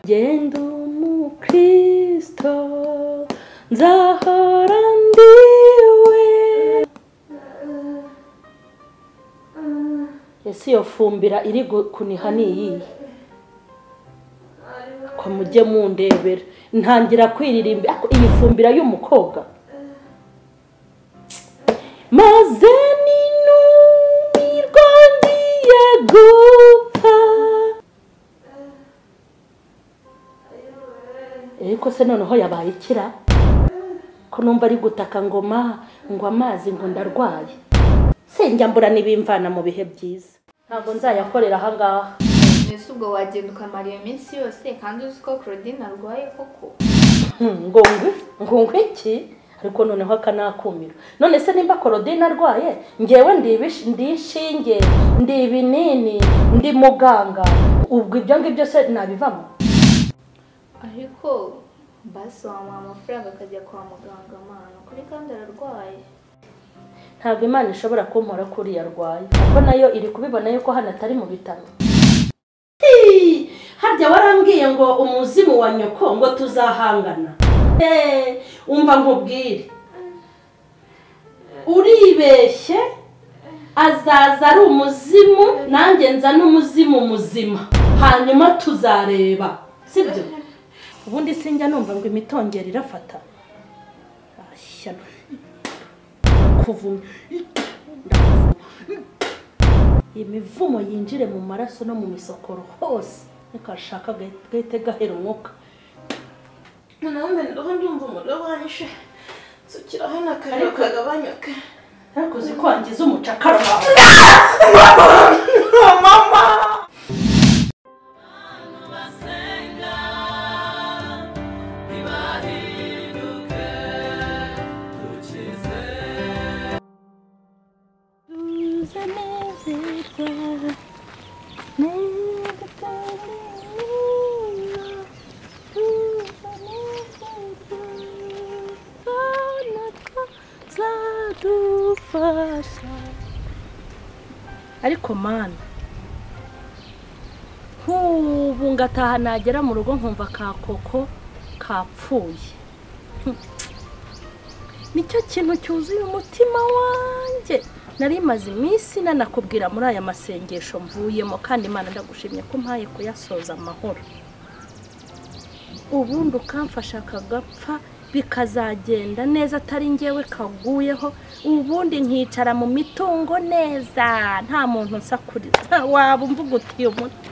Genda umukristo nzahora ndiwe. Ese iyo fumbira iri kuniha ni iyihe? Ko mujye mundebera ntangira kwiririmba iyi fumbira y'umukobwa. Maze ninumirwa ngiye gupfa. Ariko se noneho yabaye ikira ko numva ari gutaka ngoma ngo amazi ngo ndarwaye. Sinjya mbura nibimvana mu bihe byiza. Ntabwo nzayakorera aha ngaha. Nese ubwo wagenda ukamara iyo minsi yose kandi uzi ko Claudine arwaye koko? Ngo ngwe iki? Ariko noneho akanakumira. None se nimba Claudine arwaye ngewe ndi inshinge, ndi ibinini, ndi muganga, ubwo ibyo ngibyo se nabivamo? Ariko basi wamuha amafaranga akajya kwa muganga mana kuri kandi ararwaye. Ntabwo Imana ishobora kumpora kuri yarwaye kuko nayo iri kubibona yuko hano atari mu bitaro. Harya warambwiye ngo umuzimu wa nyoko ngo tuzahangana. Umva nkubwire, uribeshye, azaza ari umuzimu nanjye nza n'umuzimu muzima, hanyuma tuzareba, sibyo? Ubundi sinjya numva ngo imitongero irafata. Kuvuma imivumo yinjire mu maraso no mu misokoro hose, nikashaka gahite gahera umwuka. Namwe ndumva umuriro wanyishe, nsukira hano akariro kagabanyuke. Ariko uzi ko wangiza umucakara wawe. Mama! Ariko mana, nk'ubu ngataha nagera mu rugo nkumva ka koko kapfuye. Nicyo kintu cyuzuye umutima wanjye. Nari maze iminsi nanakubwira muri aya masengesho mvuyemo, kandi Imana ndagushimye ko mpaye kuyasoza amahoro. Ubundi ukamfasha kagapfa bikazagenda neza atari ngewe kaguyeho, ubundi nkicara mu mitungo neza nta muntu nsakuriza. Waba umvuga uti umuti.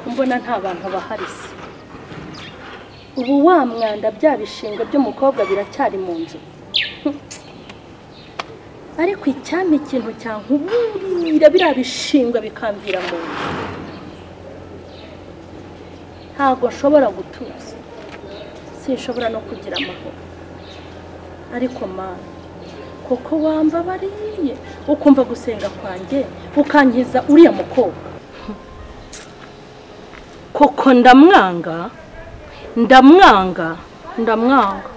Mbona nta bantu bahari se. Ubu wa mwanda bya bishingwe by'umukobwa biracyari mu nzu. Ariko icyampa ikintu cyankuburira biriya bishingwe bikamvira mu nzu. Ntabwo nshobora gutuza, sinshobora no kugira amahoro. Ariko mana, koko wambabariye ukumva gusenga kwanjye ukankiza uriya mukobwa. Koko ndamwanga, ndamwanga, ndamwanga.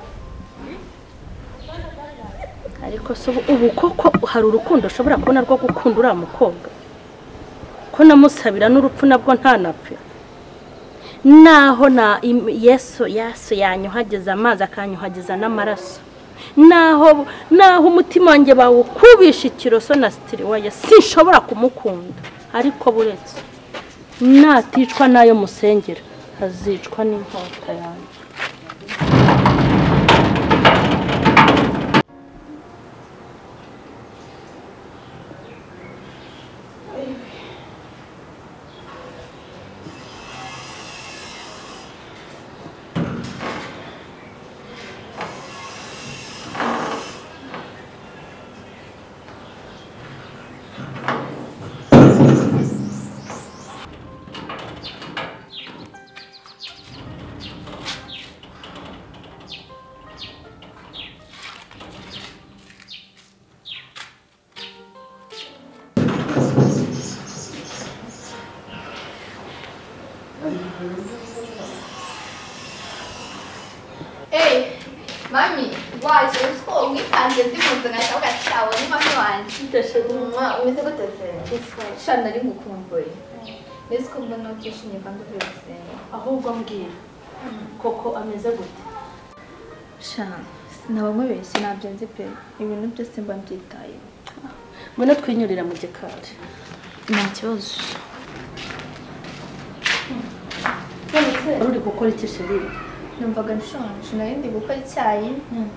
Ariko so ubu koko hari urukundo ushobora kubona rwo gukunda uriya mukobwa? Ko namusabira n'urupfu nabwo ntanapfe. Naho na Yesu Yesu yanyuhageza amazi akanyuhageza n'amaraso, naho umutima wanjye bawukubisha ikiroso na sitiriwaya, sinshobora kumukunda. Ariko buretse naticwa nayo musengera azicwa n'inkota yanjye. Mami, waje uzi ko wikanze ndi mu nzu ngashabuka cyawe ni mami wanjye. Umeze gute se? Sha nari ngukumbuye. Mbese ko mbona utishimye kandi uvuye gusenga. Ahubwo mbwira koko ameze gute? Sha sinaba nkubeshye ntabyo nzi pe, ibintu byose mba mbyitayeho. Mbona twinyurira mu gikari. Nta kibazo. Uri gukora iki chérie? Numvaga nshonje, nari ndi gukora icyayi,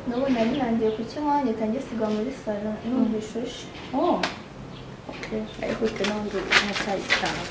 n'ubu nari nangiye kukinywa ngahita ngisiga muri salo numva ishushe. Oh. Okay, ariko ute n'ubundi nta cyayi cyawe.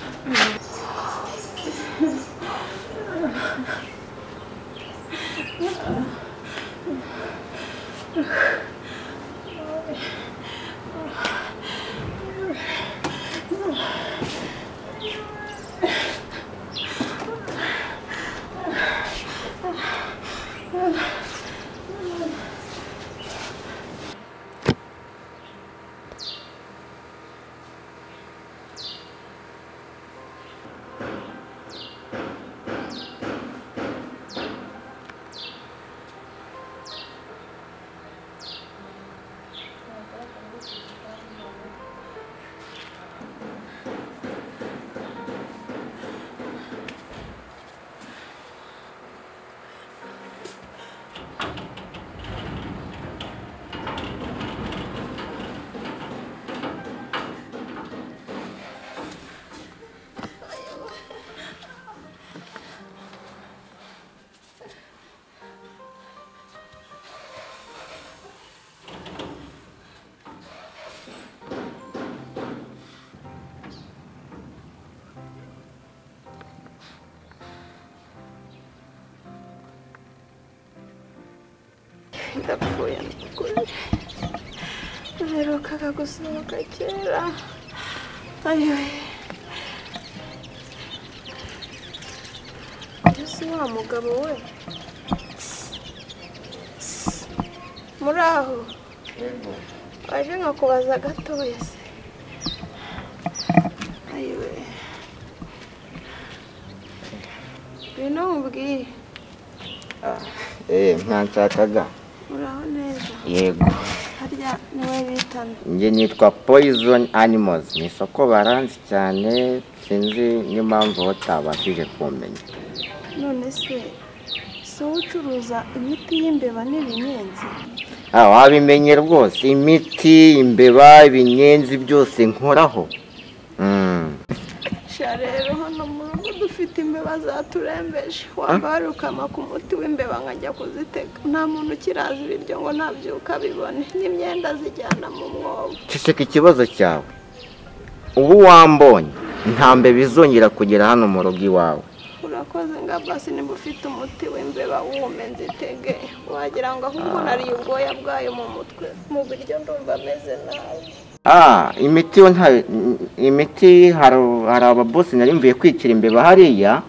Ndapfuye nukuri, naherukaga gusohoka kera. Ayoye, ese wa mugabo we muri aho waje nkakubaza gatoya se? Ayoye, ngwino nkubwire. Mwanshakaga? Uraho neza? Yego. Harya niwe bitana? Njye nitwa Poison Animals, ni isoko baranzi cyane, sinzi n'impamvu batabashije kumenya. None se si wowe ucuruza imiti y'imbeba n'ibinyenzi? Wabimenye rwose, imiti, imbeba, ibinyenzi byose nkoraho. Sha rero hano mu rugo dufite imbeba zaturembeje, waba ukama ku muti w'imbeba nkajya kuzitega. Nta muntu ukiraza ibiryo ngo nabyuka bibone, n'imyenda zijyana mu mwobo. Ceceka ikibazo cyawe. Ubu wambonye nta mbeba izongera kugera hano mu rugo iwawe. Urakoze nga basi niba ufite umuti w'imbeba wume nzitege, wagira ngo ahubwo nariye ubwoya bwayo mu mutwe, mu biryo ndumva ameze nabi. Imiti yo nta imiti, hari ababosi nari mvuye kwikira imbeba hariya,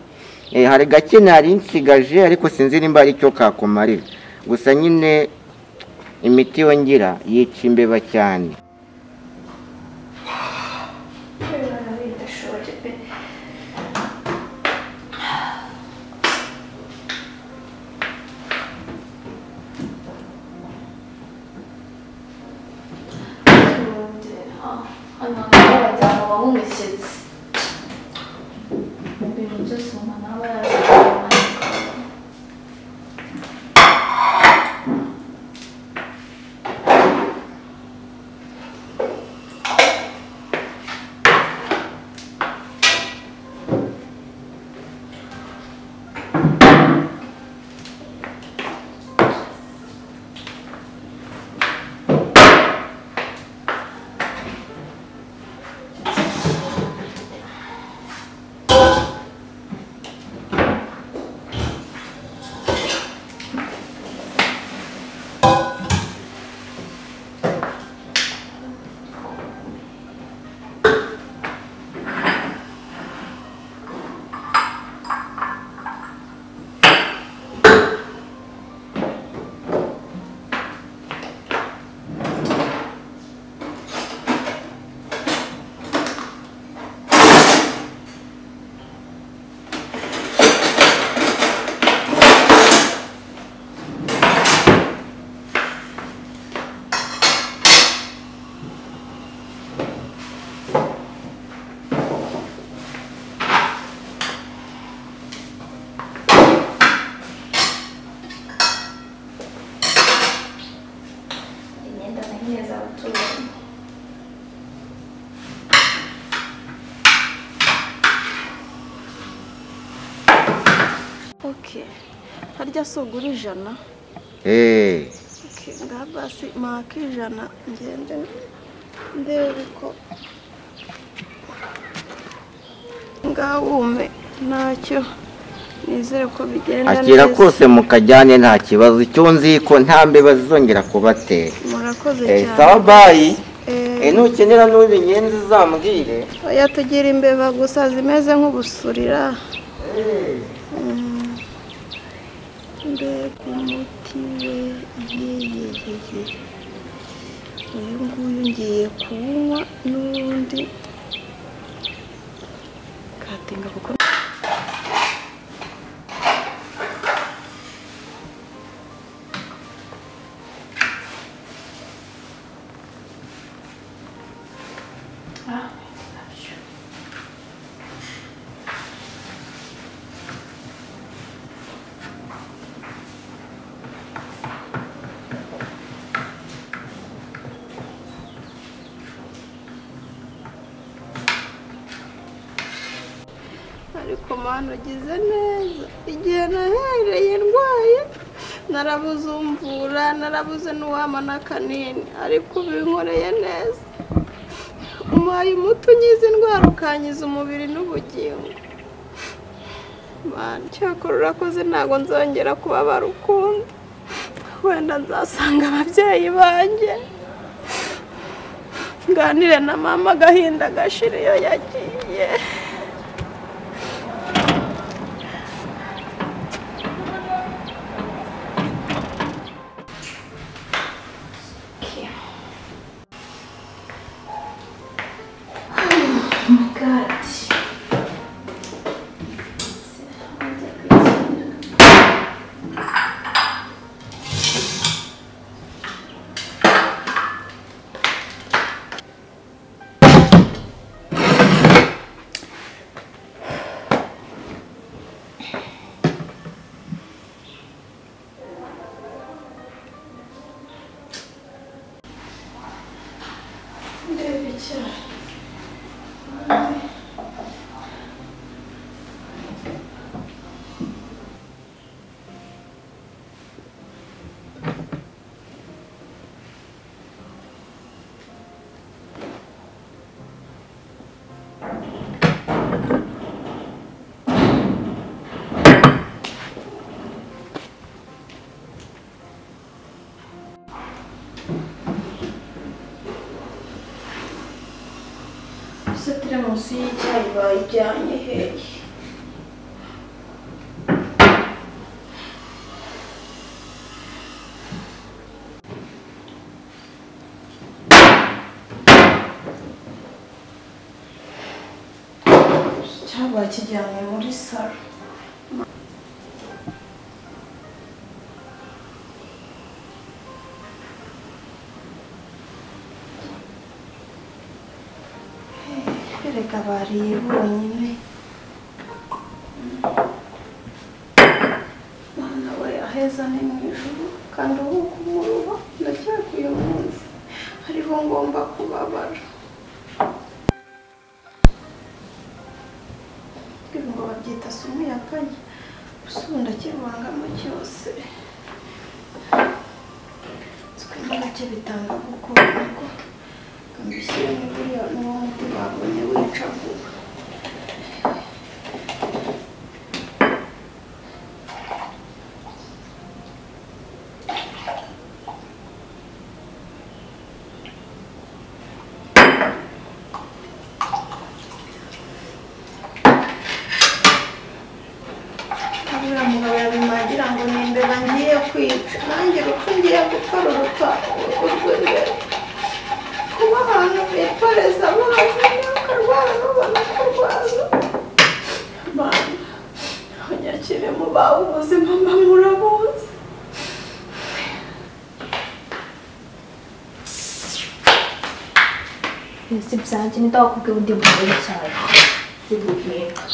hari gake nari nsigaje ariko sinzi nimba ari cyo kakumarira. Gusa nyine imiti yo ngira yica imbeba cyane. Ibintu byose umuntu aba yazi. Neza tubonye. Okay. Harya sugura 100. Eh. Okay, ngabasi maka 100 ngende ndebe ko ngawume ntacyo nizere ko bigenda neza. Akira kose mukajyane nta kibazo, icyo nzi ko nta mbeba zizongera kubatera. Murakoze cyane. Sawa bye. Nukenera n'ibinyenzi uzambwire. Oya tugira imbeba gusa zimeze nk'ubusurira. Mbega umuti we, yeyeyeye, uyu nguyu ngiye kuwunywa n'undi katinga kuko ariko mana ugize neza. Igihe nahereye ndwaye narabuze umvura, narabuze n'uwama n'akanini, ariko ubinkoreye neza. Umpaye umuti unkiza indwara, ukankiza umubiri n'ubugingo. Mana cyakora urakoze, ntabwo nzongera kubabara ukundi. Wenda nzasanga ababyeyi banjye nganire na mama agahinda gashira iyo yagiye. Teremusi y'icyayi bayijyanye hehe? Cyaba kijyanye muri salo. Reka bariye bonyine. Mwana we aheza ni mu ijuru, kandi ubu kumuruha ndacyaka uyu munsi hariho ngomba kubabara. Ibi ngo babyita sumu ya kanya, gusa ubu ndakivangamo cyose. Twimake bitanga gukora ariko mbishyiremo buriya n'uwo muti babonye wica vuba. Uriya mugabo yabimagira ngo ni imbeba ngiye kwica, nanjye urupfu ngiye gupfa ruruta urw'imbeba. Kuba ahantu bitoreza amazi ukarwara nubona kurwaza. Mana unyakire mu bawe ubuzima mba murabuzi. Si byanjye ndakubwiye undi mugore cyane. Siguhinga.